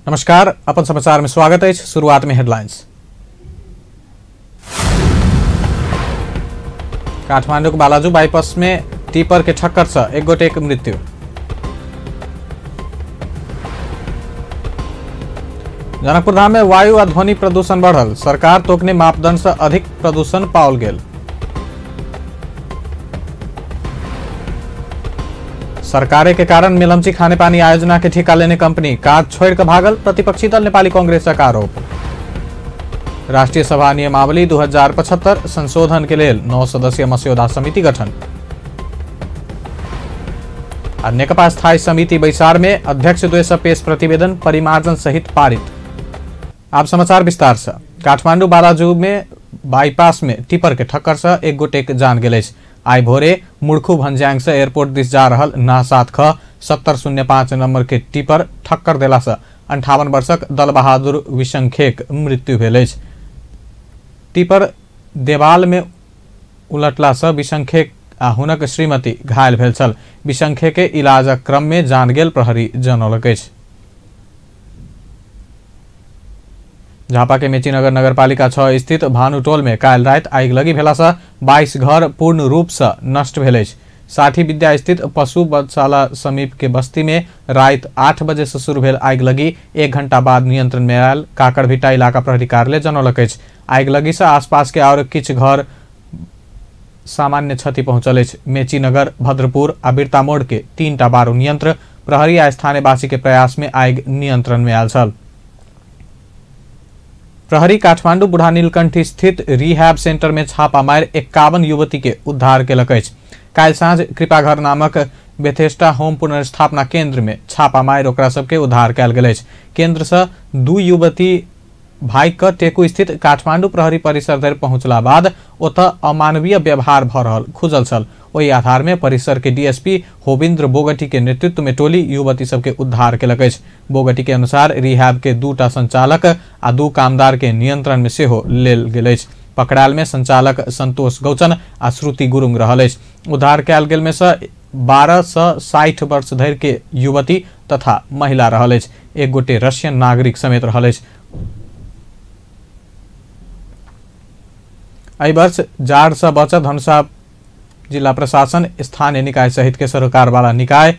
नमस्कार, अपन समाचार में स्वागत है। शुरुआत में हेडलाइंस। काठमाडौँ बालाजु बाईपास में टिपर के ठक्कर से एक गोटे की मृत्यु। जनकपुर धाम में वायु और ध्वनि प्रदूषण बढ़ल, सरकार तोकने मापदंड से अधिक प्रदूषण पाओल गेल। सरकारे के कारण मेलम्ची खाने पानी आयोजना के ठेका लेने कंपनी काज छोड़ कर भागल, प्रतिपक्षी दल नेपाली कांग्रेस का आरोप। राष्ट्रीय सभा नियमावली 2075 संशोधन के लिए 9 सदस्यीय मस्यौदा समिति गठन। और नेकपा स्थायी समिति बैसार में अध्यक्ष द्वय पेश प्रतिवेदन परिमार्जन सहित पारित। आप समाचार विस्तार से। काठमाडौँ बालाजु में बाईपास में टिपर के ठक्कर से एक गोटे के जान गेल। आई भोरे मुड़खू भन्ज्यांग से एयरपोर्ट दिस जा रहल ना 7 ख 7005 नंबर के टिपर ठक्कर देला से 58 वर्षक दल बहादुर विशंखेक मृत्यु भेल। टिपर देवाल में उलटला से विशंखेक आ हुनक श्रीमती घायल भेल छल। विशंखे के इलाजक क्रम में जान गेल, प्रहरी जनौलक। झापा के मेचीनगर नगरपालिका 6 स्थित भानुटोल में काल रात आगि लगी भेला से 22 घर पूर्ण रूप से नष्ट भेल। साठी विद्या स्थित पशु बधशाला समीप के बस्ती में रात 8 बजे से शुरू भेल आगि लगी 1 घंटा बाद नियंत्रण में आयल, काकड़भिट्टा इलाका प्रहरी कार्यालय जनौलक। आगि लगी से आसपास के और किछ घर सामान्य क्षति पहुंचल। मेचीनगर, भद्रपुर आ बिरता मोड़ के 3टा बारूद यंत्र प्रहरी आ स्थानीयवासी के प्रयास में आगि नियंत्रण में आयल छल। प्रहरी काठमाडौँ बुढ़ा नीलकंठी स्थित रिहैब सेंटर में छापा मार 51 युवती के उद्धार केलक। काल साँझ कृपाघर नामक बेथेस्टा होम पुनर्स्थापना केंद्र में छापा मार ओकरा सबके उद्धार कयल गेल। केंद्र से 2 युवती भाई क टेकू स्थित काठमाडौँ प्रहरी परिसर धरि पहुंचला बाद ओतऽ अमानवीय व्यवहार भ रहल खुजल छल। ओहि आधार में परिसर के डीएसपी होविंद्र बोगटी के नेतृत्व में टोली युवती सबके उद्धार केलक। बोगटी के अनुसार रिहैब के 2टा संचालक आ 2 कामदार के नियंत्रण में सेहो लेल गेल। पकड़ाल में संचालक संतोष गौचन आ श्रुति गुरुङ रहल। उद्धार कयल गेल में से 12 से 60 वर्ष धरि के युवती तथा महिला रहल। एक गोटे रशियन नागरिक समेत रहल। एहि वर्ष जाड़ से बचत धनुषा जिला प्रशासन, स्थानीय निकाय सहित के सरकार वाला निकाय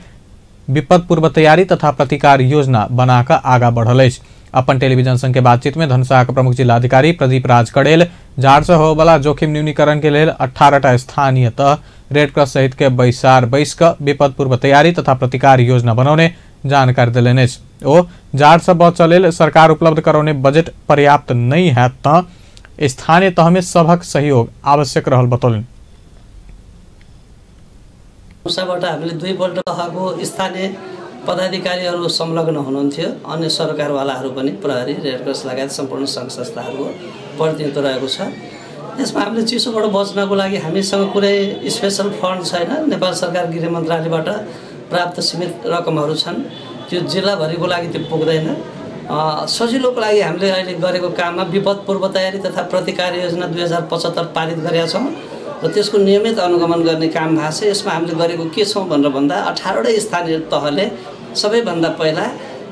विपद पूर्व तैयारी तथा प्रतिकार योजना बनाकर आगा बढ़ल। अपन टेलीविजन संग के बातचीत में धनुषा के प्रमुख जिलाधिकारी प्रदीप राज कड़ेल जाड़ से हो वाला जोखिम न्यूनीकरण के लिए 18टा स्थानीय तह रेडक्रॉस सहित के बैसार बैस कर विपद पूर्व तैयारी तथा प्रतिकार योजना बनौने जानकारी दिलेने। ओ जाड़ से बचल सरकार उपलब्ध करौने बजट पर्याप्त नहीं है त स्थानीय तह में सबक सहयोग आवश्यक रहल बतौलन। उसाबाट हामीले 2 पल्ट तहको स्थानीय पदाधिकारीहरू संलग्न हुनुहुन्थ्यो। अन्य सरकारवालाहरू पनि प्रहरी, रेडक्रस लगायत सम्पूर्ण सङ्घ संस्थाहरूको प्रतिनिधित्व रहेको छ। त्यसमा हामीले चिसोबाट बच्नको लागि हामीसँग कुनै स्पेशल फन्ड छैन। नेपाल सरकार गृह मन्त्रालयबाट प्राप्त सीमित रकमहरू छन्, त्यो जिल्लाभरिको लागि त्यो पुग्दैन। सजिलोको लागि हामीले अहिले गरेको काममा विपद पूर्व तयारी तथा प्रतिकार योजना 2075 पारित गरेका छौँ र त्यसको नियमित अनुगमन गर्ने काम भएको छ। यसमा हामीले गरेको के छौँ भनेर भन्दा 18वटा स्थानीय तहले सबैभन्दा पहिला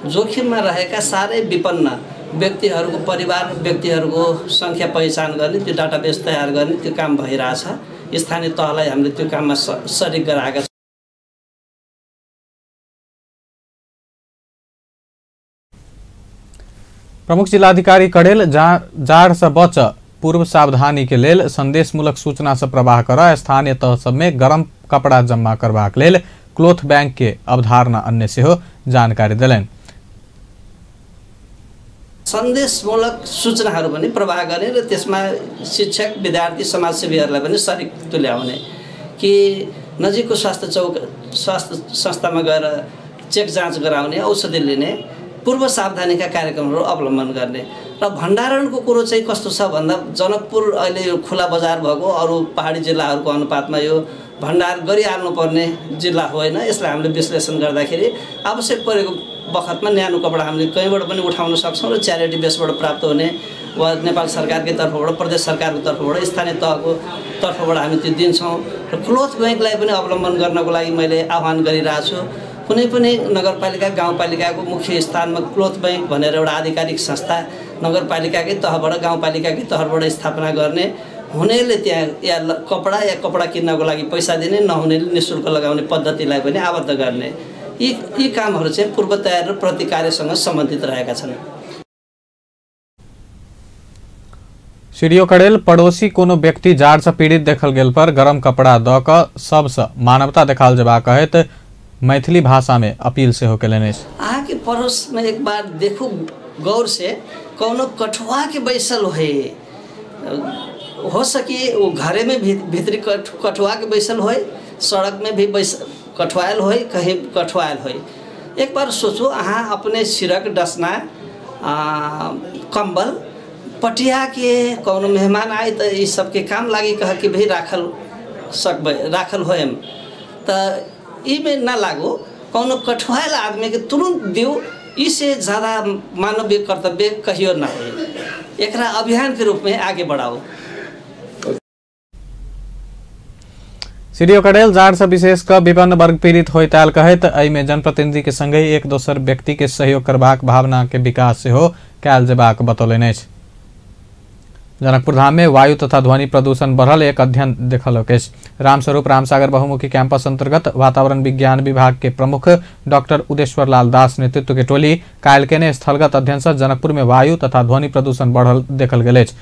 जोखिममा रहेका साह्रै विपन्न व्यक्तिहरूको परिवार व्यक्तिहरूको सङ्ख्या पहिचान गर्ने, त्यो डाटाबेस तयार गर्ने त्यो काम भइरहेछ। स्थानीय तहलाई हामीले त्यो काममा सरिक गराएका छौँ। प्रमुख जिलाधिकारी कड़ेल जाड़ से बच पूर्व सावधानी के लेल संदेशमूलक सूचना से प्रवाह कर स्थानीय तह सब में गरम कपड़ा जमा करबाक लेल क्लोथ बैंक के अवधारणा अन्य सेहो जानकारी दिलैन। सन्देशमूलक सूचनाहरू पनि प्रवाह गर्ने र त्यसमा शिक्षक, विद्यार्थी, समाजसेवीहरूलाई पनि सरिक तुल्याउने कि नजिकको स्वास्थ्य संस्थामा गएर चेक जाँच गराउने, औषधि लिने, पूर्व सावधानीका कार्यक्रमहरू अवलम्बन गर्ने र भण्डारणको कुरो चाहिँ कस्तो छ भन्दा जनकपुर अहिले यो खुला बजार भएको अरू पहाडी जिल्लाहरूको अनुपातमा यो भण्डार गरिहाल्नुपर्ने जिल्ला होइन। यसलाई हामीले विश्लेषण गर्दाखेरि आवश्यक परेको बखतमा न्यानो कपडा हामीले कहीँबाट पनि उठाउन सक्छौँ र च्यारिटी बेसबाट प्राप्त हुने वा नेपाल सरकारकै तर्फबाट, प्रदेश सरकारको तर्फबाट, स्थानीय तहको तर्फबाट हामी त्यो दिन्छौँ। र क्लोथ बैंकलाई पनि अवलम्बन गर्नको लागि मैले आह्वान गरिरहेको छु। कुनै पनि नगरपालिका गाउँपालिकाको मुख्य स्थानमा क्लोथ बैंक भनेर एउटा आधिकारिक संस्था नगरपालिकाकै तहबाट गाउँपालिकाकै तहबाट स्थापना गर्ने, हुनेले त्यहाँ या कपडा किन्नको लागि पैसा दिने, नहुनेले निःशुल्क लगाउने पद्धतिलाई पनि आबद्ध गर्ने, यी कामहरू चाहिँ पूर्व तयारी र प्रतिकार्यसँग सम्बन्धित रहेका छन्। सीडीओ कड़ेल पड़ोसी कोनो व्यक्ति जाड़ से पीड़ित देखल गेल पर गरम कपड़ा द क सबसे मानवता देखाल जबा कहत मैथिली भाषा में अपील से होके लेने अहाँ के पड़ोस में एक बार देखो गौर से, कोनो कठुआ के बैसल हो सके वो घरे में भीतरी कठुआ के बैसल हो, सड़क में भी कठुआल हो, कहीं कठुआल हो। एक बार सोचो अहाँ अपने सिरक डसना कंबल पटिया के कौनो मेहमान आए तो ये सबके काम लागी कह के भी राखल होम तो में ना लागो, कौनो कठुआल आदमी के तुरंत दियो, इससे ज़्यादा मानवीय कर्तव्य कहियो ना हो। एकरा अभियान के रूप में आगे बढ़ाओ। सीडीओ कड़ेल जाड़ से विशेष क विभिन्न वर्ग पीड़ित होइताल कहत एहिमे जनप्रतिनिधि के संगे एक दोसर व्यक्ति के सहयोग करबाक भावना के विकास से हो कैल जेबाक बतौलनि अछि। जनकपुर धाम में वायु तथा ध्वनि प्रदूषण बढ़ल एक अध्ययन देखल अछि। रामस्वरूप रामसागर बहुमुखी कैंपस अंतर्गत वातावरण विज्ञान विभाग के प्रमुख डॉक्टर उदेश्वर लाल दास नेतृत्व के टोली काल्हि केने स्थलगत अध्ययन से जनकपुर में वायु तथा ध्वनि प्रदूषण बढ़ल देखल गेल अछि।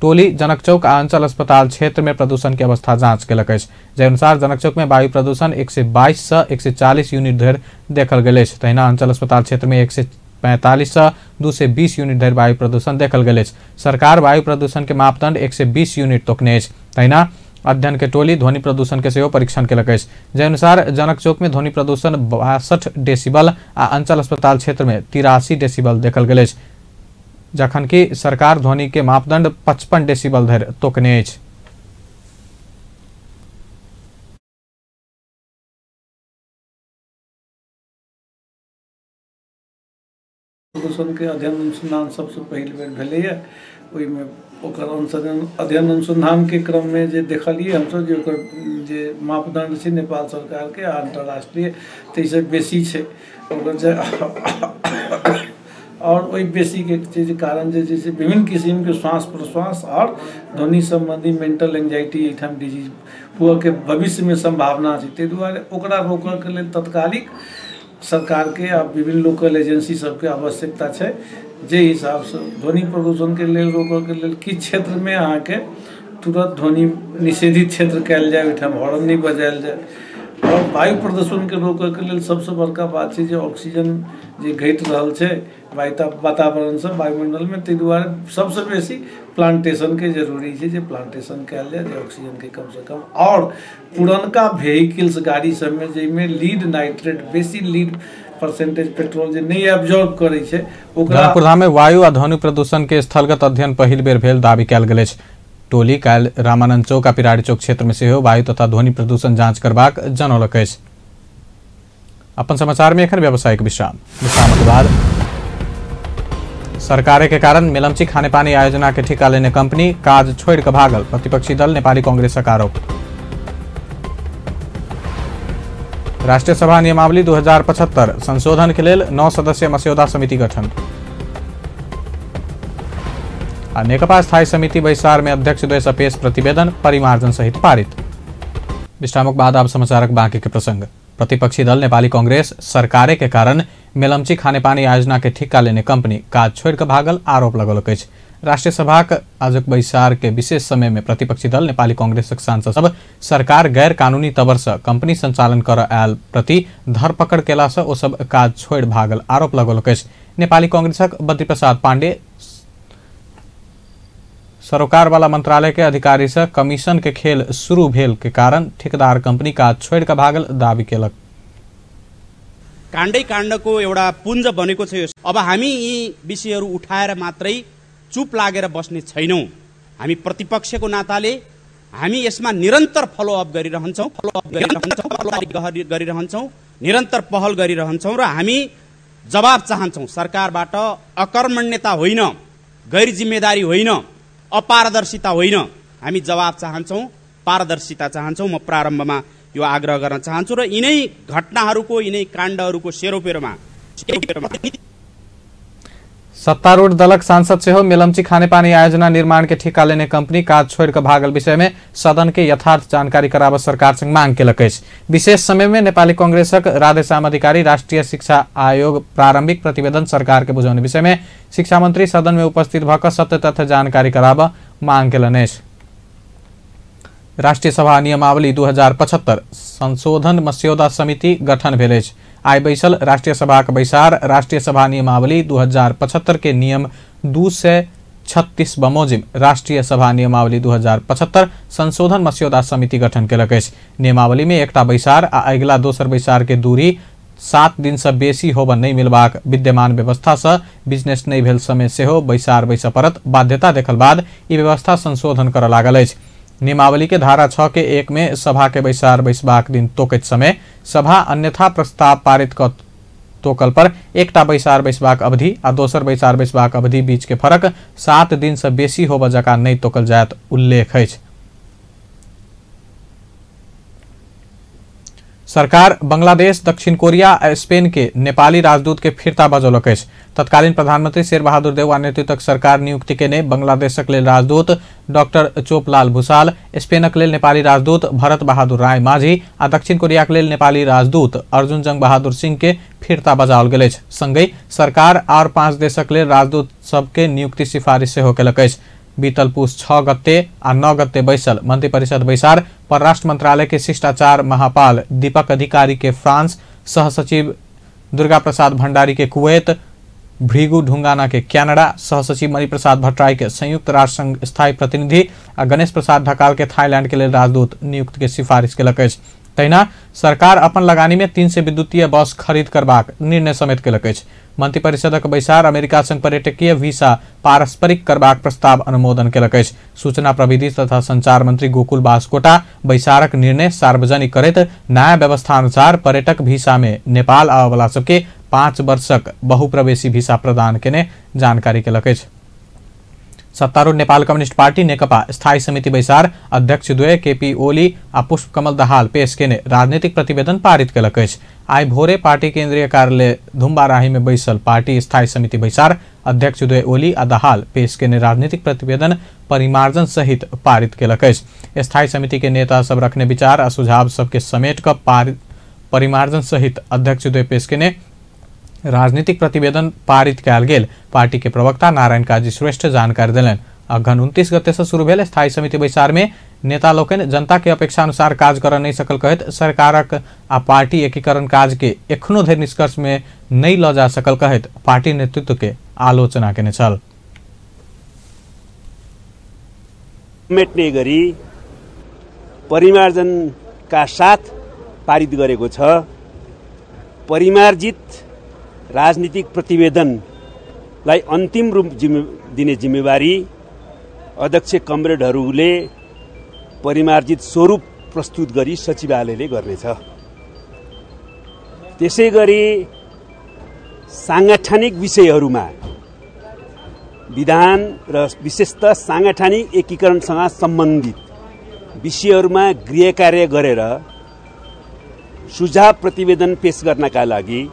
टोली जनक चौक आ अंचल अस्पताल क्षेत्र में प्रदूषण की अवस्था जांच केलक अछि। जे अनुसार जनक चौक में वायु प्रदूषण 122 से 140 यूनिट धरि देखल गेल अछि। तहिना अंचल अस्पताल क्षेत्र में 145 से 220 यूनिट धरि वायु प्रदूषण देखल गेल अछि। सरकार वायु प्रदूषण के मापदंड 120 यूनिट तोकने अछि। तहिना अध्ययन के टोली ध्वनि प्रदूषण के सेहो परीक्षण केलक अछि। जे अनुसार जनक चौक में ध्वनि प्रदूषण 62 डेसिबल आ अंचल अस्पताल क्षेत्र में 83 डेसिबल देखल गेल अछि, जखन कि सरकार ध्वनि के मापदंड 55 डेसिबल धरि तोकने अछि। प्रदूषण के अध्ययन अनुसंधान सबसे पहले बेर भेलैया, ओहिमे ओकर अध्ययन अनुसंधान के क्रम में जे देखलिए हमसब जे ओकर जे मापदंड छै नेपाल सरकार के अंतर्राष्ट्रीय ताहिसँ बेसी छै और वही बेसी के चीज कारण जे विभिन्न किस्म के श्वास प्रश्वास और ध्वनि संबंधी मेंटल एंजाइटी एठाम डिजीज हुआ के भविष्य में संभावना छै। ताहि दुआरे ओकरा रोकऽ के लेल तत्कालिक सरकार के आ विभिन्न लोकल एजेंसी सबके आवश्यकता छै। जे हिसाब से ध्वनि प्रदूषण के लेल रोकऽ के लेल किछु क्षेत्र में अहाँ के तुरंत ध्वनि निषेधित क्षेत्र कयल जाए, ओहिठाम हॉर्न नहीं बजायल जाए। और वायु प्रदूषण के रोकऽ के लेल सबसे बड़का बात छै जे ऑक्सीजन जे घटि रहल छै वातावरण से वायुमंडल में, ताहि दुआरे सबसे बेसी प्लांटेशन के जरूरी छै जे प्लांटेशन कयल जाए, जे ऑक्सीजन के कम से कम। और पुरनका व्हीकल्स गाड़ी सब में जैमे लीड नाइट्रेट बेसी लीड परसेंटेज पेट्रोल जे नहीं एब्जॉर्ब करे छै ओकरा। जनकपुर धाम में वायु आ ध्वनि प्रदूषण के स्थलगत अध्ययन पहिल बेर भेल दावी कयल गेल अछि। टोली काल्हि रामानंद चौक आ पिराड़ी चौक क्षेत्र में सेहो वायु तथा ध्वनि प्रदूषण जांच करबाक जनौलक अछि। अपन समाचार में एखन व्यावसायिक विश्राम के बाद सरकार के कारण मेलमची खाने पानी आयोजना के ठिका लेने कंपनी काज छोड़ कर भागल, प्रतिपक्षी दल नेपाली कांग्रेसक आरोप। राष्ट्रीय सभा नियमावली 2075 संशोधन के लेल 9 सदस्यीय मस्यौदा समिति गठन। आ नेकपा स्थायी समिति बैसार में अध्यक्ष द्वय पेश प्रतिवेदन परिमार्जन सहित पारित। विश्रामक बाद अब समाचारक बाकी के प्रसंग। प्रतिपक्षी दल नेपाली कांग्रेस सरकारे के कारण मेलमची खाने पानी आयोजना के ठिका लेने कंपनी काज छोड़ कर भागल आरोप लगौलक अछि। राष्ट्रीय सभाक आजुक बैसार के विशेष समय में प्रतिपक्षी दल नेपाली कांग्रेसक सांसद सब सरकार गैर कानूनी तवर से कंपनी संचालन कर आयल प्रति धरपकड़ केला से ओ सब काज छोड़ भागल आरोप लगौलक अछि। नेपाली कांग्रेसक बद्री प्रसाद पांडे सरोकार वाला मंत्रालय के अधिकारी से कमीशन के खेल शुरू भेल के कारण ठेकेदार कंपनी काज छोड़ कर भागल दावी केलक। काण्डै काण्डको एउटा पुञ्ज बनेको छ। अब हामी यी विषयहरू उठाएर मात्रै चुप लागेर बस्ने छैनौं। हामी प्रतिपक्षको नाताले हामी यसमा निरन्तर फलोअप गरिरहन्छौं, निरन्तर पहल गरिरहन्छौं र हामी जवाब चाहन्छौं। सरकारबाट अकर्मण्यता होइन, गैर जिम्मेदारी होइन, अपारदर्शिता होइन, हामी जवाब चाहन्छौं, पारदर्शिता चाहन्छौं। म प्रारम्भमा यो आग्रह गर्न चाहन्छु र यिनै घटनाहरूको यिनै काण्डहरूको सेरोफेरोमा सत्तारूढ़ दलक सांसद से हो मेलम्ची खानेपानी आयोजना निर्माण के ठेका लेने कंपनी काज छोड़कर भागल विषय में सदन के यथार्थ जानकारी कराव सरकार से मांग केलक। विशेष समय में नेपाली कांग्रेसक राधेश्याम अधिकारी राष्ट्रीय शिक्षा आयोग प्रारंभिक प्रतिवेदन सरकार के बुझाउने विषय में शिक्षा मंत्री सदन में उपस्थित भकर सत्य तथ्य जानकारी कराव मांग केलन। राष्ट्रीय सभा नियमावली 2075 संशोधन मस्यौदा समिति गठन भेल। आई बैसल राष्ट्रीय सभा का बैसार राष्ट्रीय सभा नियमावली 2075 के नियम 236 बमोजिम राष्ट्रीय सभा नियमावली 2075 संशोधन मस्यौदा समिति गठन केलक। नियमावली में एकटा बैसार आ अगिला दोसर बैसार के दूरी 7 दिन से बेसी होब नहीं मिलबाक विद्यमान व्यवस्था से बिजनेस नहीं भेल समय से हो बैसार बैसा परत बाध्यता देखल बाद ई व्यवस्था संशोधन कर लागल। नियमावली के धारा 6 के 1 में सभा के बैसार बैसबाक दिन तोकैत समय सभा अन्यथा प्रस्ताव पारित क तोकल पर एकटा बैसार बैसबाक अवधि आ दोसर बैसार बैसबाक अवधि बीच के फरक 7 दिन से बेसी होब जका नहीं तोकल जायत उल्लेख है। सरकार बांग्लादेश दक्षिण कोरिया और स्पेन के नेपाली राजदूत के फिरता बजौलक। तत्कालीन प्रधानमंत्री शेर बहादुर देउवा नेतृत्वक सरकार नियुक्ति के ने बांग्लादेशक लेल राजदूत डॉक्टर चोपलाल भूषाल, स्पेनक लेल नेपाली राजदूत भरत बहादुर राय माझी आ दक्षिण कोरियाक लेल नेपाली राजदूत अर्जुन जंग बहादुर सिंह के फिरता बजाओल गेल। संगै सरकार और 5 देशक लेल राजदूत सबके नियुक्ति सिफारिश सेहो केलक। बीतल पुस 6 गते आ 9 गते बैसल मंत्री परिषद बैसार परराष्ट्र मंत्रालय के शिष्टाचार महापाल दीपक अधिकारी के फ्रांस, सहसचिव दुर्गा प्रसाद भंडारी के कुवैत, भृगु ढुंगाना के कनाडा, सहसचिव मणिप्रसाद भट्टराई के संयुक्त राष्ट्र संघ स्थायी प्रतिनिधि आ गणेश प्रसाद ढकाल के थाईलैंड के लिए राजदूत नियुक्त के सिफारिश केलक। तहिना सरकार अपन लगानी में 3 से विद्युतीय बस खरीद करबाक निर्णय समेत केलक। मंत्री परिषदक बैसार अमेरिका संग पर्यटकीय वीसा पारस्परिक करबाक प्रस्ताव अनुमोदन केलक। सूचना प्रविधि तथा संचार मंत्री गोकुल बास्कोटा बैसारक निर्णय सार्वजनिक करैत नया व्यवस्था अनुसार पर्यटक वीसा में नेपाल आबय वाला सबके 5 वर्षक बहुप्रवेशी वीसा प्रदान केने जानकारी केलक। सत्तारूढ़ नेपाल कम्युनिस्ट पार्टी नेकपा स्थायी समिति बैसार अध्यक्ष द्वय केपी ओली आ पुष्प कमल दाहाल पेश केने राजनीतिक प्रतिवेदन पारित केलक। आई भोरे पार्टी केंद्रीय कार्यालय धुम्बाराही में बैसल पार्टी स्थायी समिति बैसार अध्यक्ष द्वय ओली आ दाहाल पेश केने राजनीतिक प्रतिवेदन परिमार्जन सहित पारित केलक। स्थायी समिति के नेता सब रखने विचार आ सुझाव सबके समेट कर परिमार्जन सहित अध्यक्ष द्वय पेश केने राजनीतिक प्रतिवेदन पारित कयल गेल। पार्टी के प्रवक्ता नारायण काजी श्रेष्ठ जानकारी दिलन। अघन 29 गते से शुरू भेल स्थायी समिति बैसार में नेता लोकनि जनता के अपेक्षा अनुसार काज कर नहीं सकल कहैत सरकारक आ पार्टी एकीकरण काज के एखनो धरि निष्कर्ष में नहीं ल जा सकल कहैत पार्टी नेतृत्व के आलोचना केने छल। मेट्ने गरी परिमार्जन का साथ पारित गरेको छ। परिमार्जित राजनीतिक प्रतिवेदनलाई अन्तिम रूप दिने जिम्मेवारी अध्यक्ष कमरेडहरूले परिमार्जित स्वरूप प्रस्तुत गरी सचिवालयले गर्नेछ। त्यसैगरी सांगठनिक विषयहरूमा विधान र विशेषतः सांगठनिक एकीकरणसँग सम्बन्धित विषयहरूमा गृह कार्य गरेर सुझाव प्रतिवेदन पेश गर्नका लागि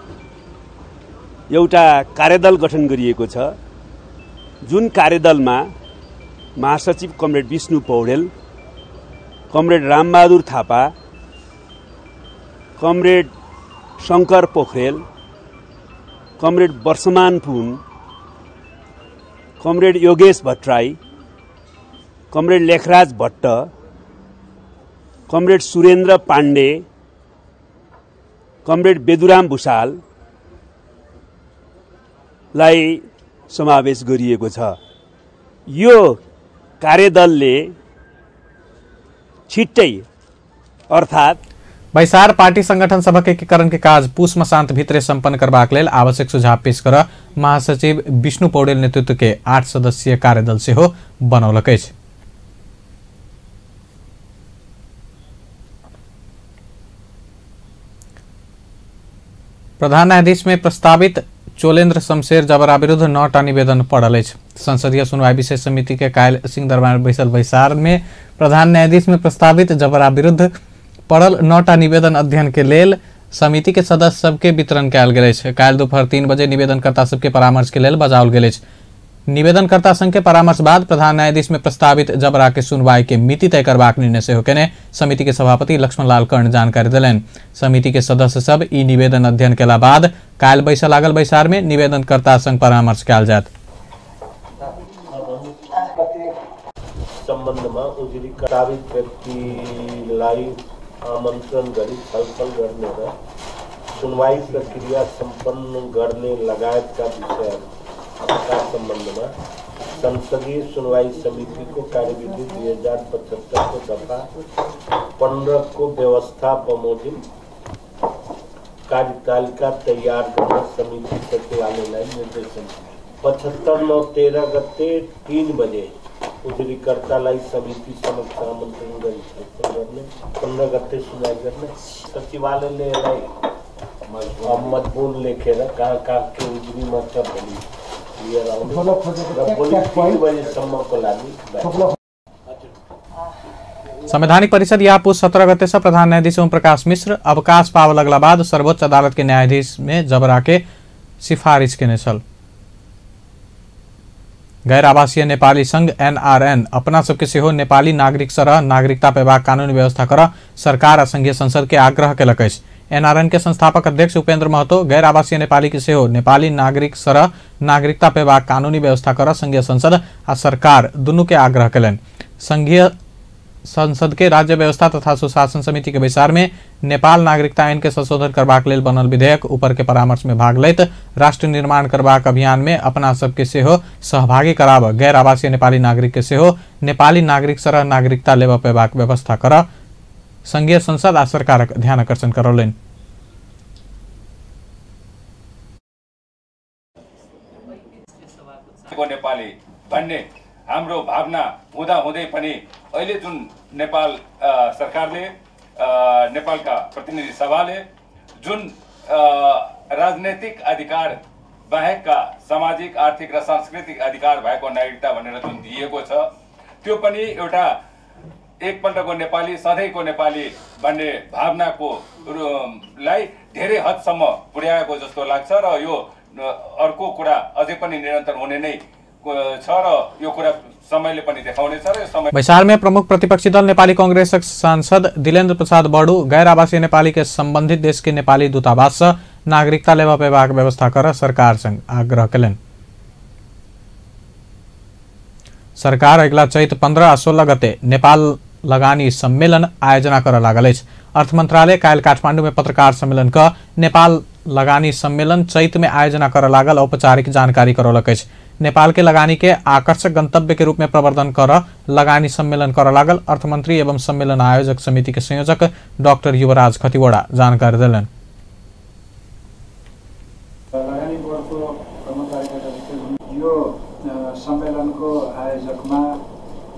एउटा कार्यदल गठन गरिएको छ। जुन कार्यदलमा महासचिव comrade Bishnu Paudel, comrade Rambahadur Thapa, comrade Shankar Pokharel, comrade Barshaman Pun, comrade Yogesh Bhattarai, comrade Lekhraj Bhatta, comrade Surendra Pandey, comrade Beduram Bhusal लाई समावेश गरिएको छ। यो कार्यदलले छिट्टै अर्थात बैसार पार्टी संगठन सभा एकीकरण के काज पुष मसांत भित्रे संपन्न करबाक लेल आवश्यक सुझाव पेश कर महासचिव विष्णु पौडेल नेतृत्व के 8 सदस्यीय कार्यदल से हो बनौलक। प्रधान न्यायाधीश में प्रस्तावित चोलेन्द्र शमशेर जबरा विरुद्ध 9टा निवेदन पड़ल। संसदीय सुनवाई विशेष समिति के काल्हि सिंहदरबार बैसल बैसार में प्रधान न्यायाधीश में प्रस्तावित जबरा विरुद्ध पड़ल 9टा निवेदन अध्ययन के लेल समिति के सदस्य सबके वितरण कयल गेल अछि। काल्हि दोपहर 3 बजे निवेदनकर्ता सबके परामर्श के लेल बजाओल गेल अछि। निवेदनकर्ता संघ के परामर्श बाद प्रधान न्यायाधीश में प्रस्तावित जबरा के सुनवाई के मिति तय करबाक निर्णय सेहो केने समिति के सभापति लक्ष्मण लाल कर्ण जानकारी देलनि। समिति के सदस्य सब ई निवेदन अध्ययन केला बाद काल्हि बैसा लागल बैसार में निवेदनकर्ता संघ परामर्श कयल जायत। सम्बन्धमा उजुरी प्रस्तावित व्यक्तिलाई आमन्त्रण गरी छलफल गर्ने र सुनवाई प्रक्रिया सम्पन्न गर्ने लगायतका विषयका सम्बन्धमा संसदीय सुनवाई समिति को कार्यविधि 2075 को दफा 15 को व्यवस्था बमोजिम कार्यतालिका तैयार गर्न समिति सचिवालयलाई निर्देशन 75/9/13 गते 3 बजे उजुरीकर्तालाई समिति समक्ष आमन्त्रण गरी छलफल गर्ने 15 गते सुनवाई गर्ने सचिवालयले यसलाई मजबुन लेखेर कहाँ के उजुरीमा छ भनी लिएर आउने र भोलि 3 बजेसम्मको लागि संवैधानिक परिषद या पुस 17 गते से प्रधान न्यायाधीश ओम प्रकाश मिश्र अवकाश पाव लगला बाद सर्वोच्च अदालत के न्यायाधीश में जबरा के सिफारिश केने छल। गैर आवासीय नेपाली संघ NRN अपना सबके सेहो नेपाली नागरिक सरह नागरिकता पेबाक कानूनी व्यवस्था कर सरकार आ संघीय संसद के आग्रह केलक अछि। NRN के संस्थापक अध्यक्ष उपेन्द्र महतो गैर आवासीय नेपाली के सेहो नेपाली नागरिक सरह नागरिकता पेबाक कानूनी व्यवस्था कर संघीय संसद आ सरकार दुनू के आग्रह केलनि। संघीय संसद के राज्य व्यवस्था तथा सुशासन समिति के बैसार में नेपाल नागरिकता आइन के संशोधन करबाक लेल बनल विधेयक ऊपर के परामर्श में भाग लैत राष्ट्र निर्माण करबाक अभियान में अपना सबके सेहो सहभागी कराब गैर आवासीय नेपाली नागरिक के सेहो नेपाली नागरिक सरह नागरिकता लेब पेबाक व्यवस्था कर संघीय संसद आ सरकारक ध्यान आकर्षण करौलनि। नेपाली भन्ने हाम्रो भावना हुँदा हुँदै पनि अहिले जुन नेपाल सरकारले नेपालका प्रतिनिधि सभाले जुन राजनैतिक अधिकार बाहेकका सामाजिक आर्थिक र सांस्कृतिक अधिकार भएको नागरिकता भनेर जुन दिएको छ त्यो पनि एउटा एकपल्टको नेपाली सधैँको नेपाली भन्ने भावनाको लाई धेरै हदसम्म पुर्याएको जस्तो लाग्छ र यो अर्को कुरा अझै पनि निरन्तर हुने नै छ र यो कुरा समयले पनि देखाउनेछ र यो समय। बैसार में प्रमुख प्रतिपक्षी दल नेपाली कांग्रेसक सांसद दिलेन्द्र प्रसाद बड़ू गैर आवासीय नेपाली के संबंधित देश के नेपाली दूतावास से नागरिकता लेवा पेबाक व्यवस्था कर सरकार संग आग्रह कयलनि। सरकार अगिला चैत 15 आ 16 गते नेपाल लगानी सम्मेलन आयोजना कर लागल अछि। अर्थ मंत्रालय काल्हि काठमांडू में पत्रकार सम्मेलन क नेपाल लगानी सम्मेलन चैत में आयोजना कर लागल औपचारिक जानकारी करौलक अछि। नेपाल के लगानी के आकर्षक गंतव्य के रूप में प्रवर्धन कर लगानी सम्मेलन कर लागल अर्थमंत्री एवं सम्मेलन आयोजक समिति के संयोजक डॉक्टर युवराज खतिवड़ा जानकारी दिलन। लगानी बोर्डको प्रमुख कार्यकारी यो सम्मेलनको आयोजकमा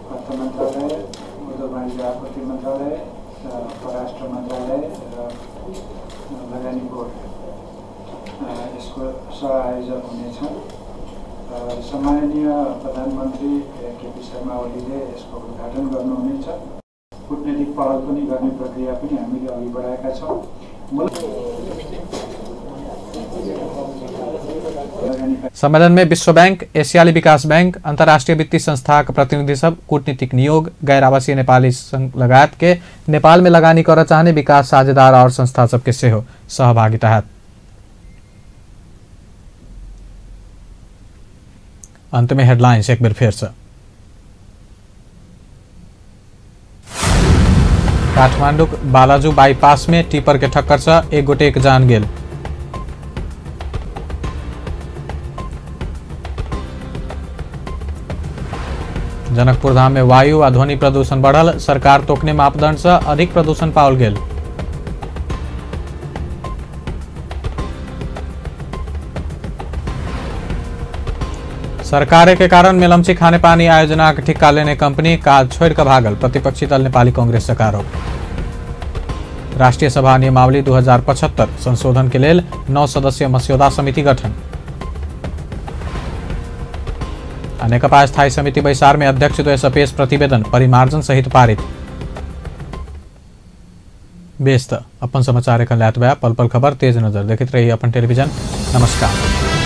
अर्थ मन्त्रालय, उद्योग वाणिज्य आपूर्ति मन्त्रालय, परराष्ट्र मन्त्रालय र लगानी बोर्ड यसको सह-आयोजक हुनेछ। सम्माननीय प्रधानमन्त्री केपी शर्मा ओलीले यसको उद्घाटन गर्नुहुनेछ। कूटनीतिक पहल पनि गर्ने प्रक्रिया पनि हामीले अघि बढाएका छौँ। सम्मेलन में विश्व बैंक, एशियाली विकास बैंक, अंतर्राष्ट्रीय वित्तीय संस्था के प्रतिनिधि सब कूटनीतिक नियोग, गैर आवासीय नेपाली संघ लगायत के नेपाल में लगानी कर चाहने विकास साझेदार और संस्था सबके सेहो सहभागिता है। अंत में हेडलाइंस एक बार फिर से। काठमांडू बालाजू बाईपास में टिपर के ठक्कर से एक गोटे के जान गेल। जनकपुर धाम में वायु आ ध्वनि प्रदूषण बढ़ल, सरकार तोकने मापदंड से अधिक प्रदूषण पाओल गेल। सरकार के कारण मेलमची खाने पानी आयोजना के ठिक्का लेने कंपनी काज छोड़ कर भागल, प्रतिपक्षी दल नेपाली कांग्रेस का आरोप। राष्ट्रीय सभा नियमावली 2075 संशोधन के लिए 9 सदस्यीय मस्यौदा समिति गठन। नेकपा स्थायी समिति बैसार में अध्यक्ष द्वय पेश प्रतिवेदन परिमार्जन सहित पारित। बेस त अपन समाचार एक लात बया पल पल खबर तेज नजर देखते रहिए अपन टेलीविजन। नमस्कार।